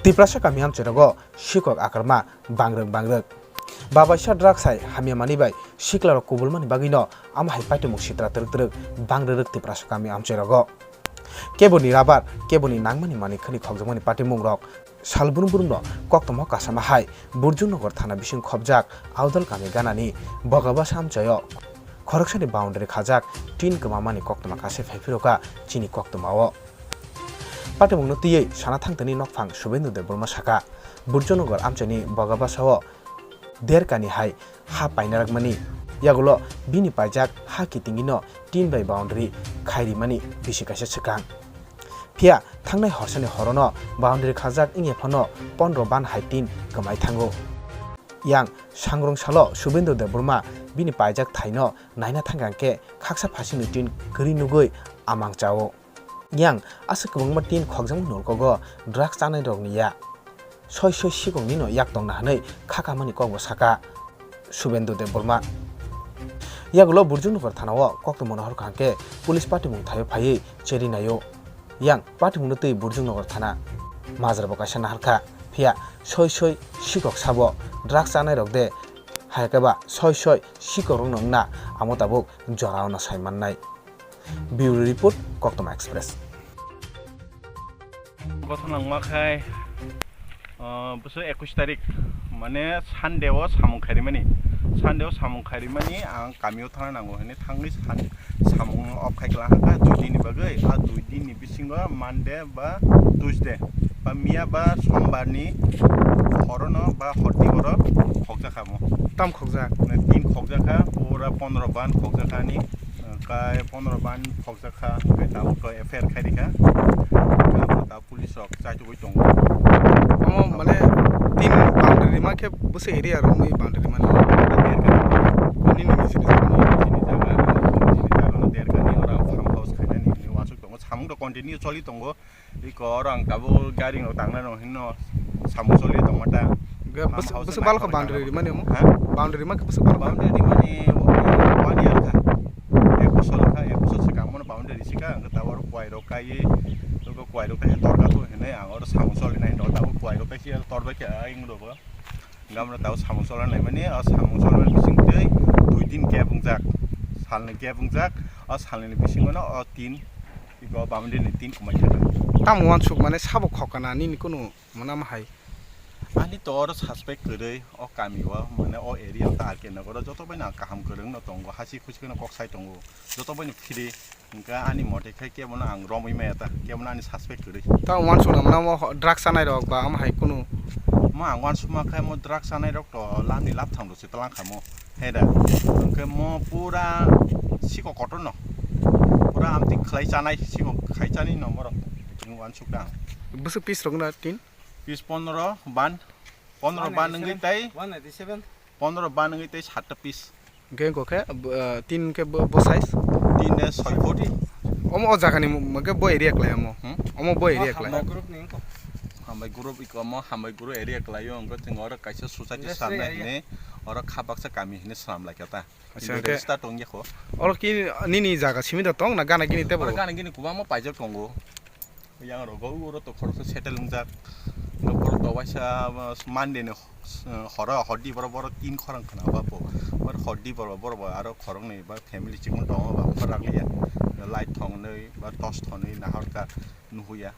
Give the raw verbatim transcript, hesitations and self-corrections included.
Tiprasa kami amchairogo sikok akrma bangrwk bangrwk. Babaisa drugs hai hamya manwi bai siklarok kubulmani bagwino amo hai paithaimung sitra twrwk twrwk bangrwk Tiprasa kami amchairogo. Keboni rabar, keboni nangmani manwi khani khokjakmani paithaimung rok sal brum brumno koktwma kasama hai Burjungnogor thana bising khopjak Audal kami ganani Bogabasa amchaio khoroksani boundary khajak tin kwmamani koktwma kase phaiphirokha chini koktwmao. Patimungno twiwi sana thangtani nokphang Subendra Debbarma saka, Burjungnogor amchaini Bogabasao derkani hai ha painarakmani yagulo bini paijak ha kitingino tin bai boundary khairimani bisi kaisa swkang. Phiya thangnai horsani horono boundary khajak wngya phano pondro ban hai tin kwmai thango. Yang sangrong salo Subendra Debbarma bini paijak thaino naina thangkha hwnkhe khaksa phasingni tin kwrwi nugwi amang chao. Yang aswk kwbangma tin khokjakmani nolkogo drugs chanairokni ya. Soi soi sikoknino yak tongna hwnwi kha kamani kokbo saka Subendra Debbarma. Yagulo Burjungnogor thanao koktwma nahorkha hwnkhe police patimung thaio phaiwi cheri naio. Yang patimungno twi Burjungnogor thana majra bo kaisa naharkha. Phiya soi soi sikok sabo drugs chanairok de, hayakhe ba soi soi sikokrokno wngna amo tabuk jorao no sai mannai. Bureau Report, Koktwma Express. Gotho nangma khai, ah, bwswk ekush tarik, mane Sunday o samung kharimani. Sunday o samung kharimani ang kamio thangna nango hwnwi thangwi san-, samung off khai kwlangkha dui din ni bagwi. A dui din ni bisingo Monday ba Tuesday ba miya ba Sombar ni horono ba horti oro khokjakha mo. Tam khokjak? Tin khokjakha, pura pondro ban khokjakha ni. Kai pondro ban khokjakha, kai tabuk to F I R khai rikha. Tabuk ta police rok chaitugwi tongo. Omo mane tin boundary rima khe bwswk area rok wngwi boundary rima ni? Nini nini sini jaga, nini sini jaga, nini sini jaga no derkani ora farm house khainani hwnwi uansuk tongo. Samung rok continue choli tongo. Iko oro ang tabuk gari no tangna no hinno samung choli tongma ta. Ga bwswk, bwswk balkha boundary rimani omo? Ha? Boundary rima khe bwswk balkha? Boundary rimani one year kha. Ek bosor kha, ek bosor swkang bono boundary sika ang tabuk oro kuai rok kaiwi, tabuk kuai rok kaiwi torka thung hinwi ang oro samung choli nai tabuk kuai rok kaisa tor bai khe ayung rok. Gamra tao samung choli naimani, o samung choli bising tei dui din gap wngjak, salni gap wngjak, o salni bisingo no o tin, iko boundary ni tin kwmai khe. Tamo uansuk mane sabo khokana nini kunu mwnama hai? Ani to oro suspect kwrwi o kami o, mane o area o ta R K Nagar o joto bai no kaham kwrwng no tongo, hasi khusi kheno kok sai tongo, joto bai no free. Hwnkhe ani mote khe kebono ang romwi maya ta, kebono ani suspect kwrwi. Ta uansukna mwnamo drugs chanai rok ba omo hai kunu? Mo ang uansukma khe mo drugs chanai rok to lamni laptham rok se twlang kha mo, he da? Hwnkhe mo pura siko kotor no, pura amtwi khlai chanai, siko khai chanai no morok, ang uansuk ta. Bwswk piece rok na tin? Piece pondro ban, pondro ban wngwi tei, one ninety-seven. Pondro ban wngwi tei satta piece. Hwnkhe wngkha khe, ah, tin hwnkhe bo, bo size? Tin ne soi foot. Omo o jagani mu-, hwnkhe bo area kwlai omo? Hmm? Omo bo area kwlai? Hambai group ni wngkha. Hambai group iko omo, hambai group area kwlai o, wngkha chwng oro kaisa society swnamnai hinwi, oro kha baksa kami hinwi swnam lai kha ta. Acha, hwnkhe register tong ya kho. Oro ki nini jaga simi da tong na gana gini tebo? Oro gana gini kwbangma paijak tongo. Yang rogo uro to khoroksa settle wngjak. Borok to waisa, uh, Monday ni, uh, horo hor di borok, borok tin khorang khna ba bo. Borok hor di borok, borok bo aro khoroknwi ba family chikon tongo ba, borok rang liya. Light thongnwi ba torch thongnwi nahor kha nuhuya.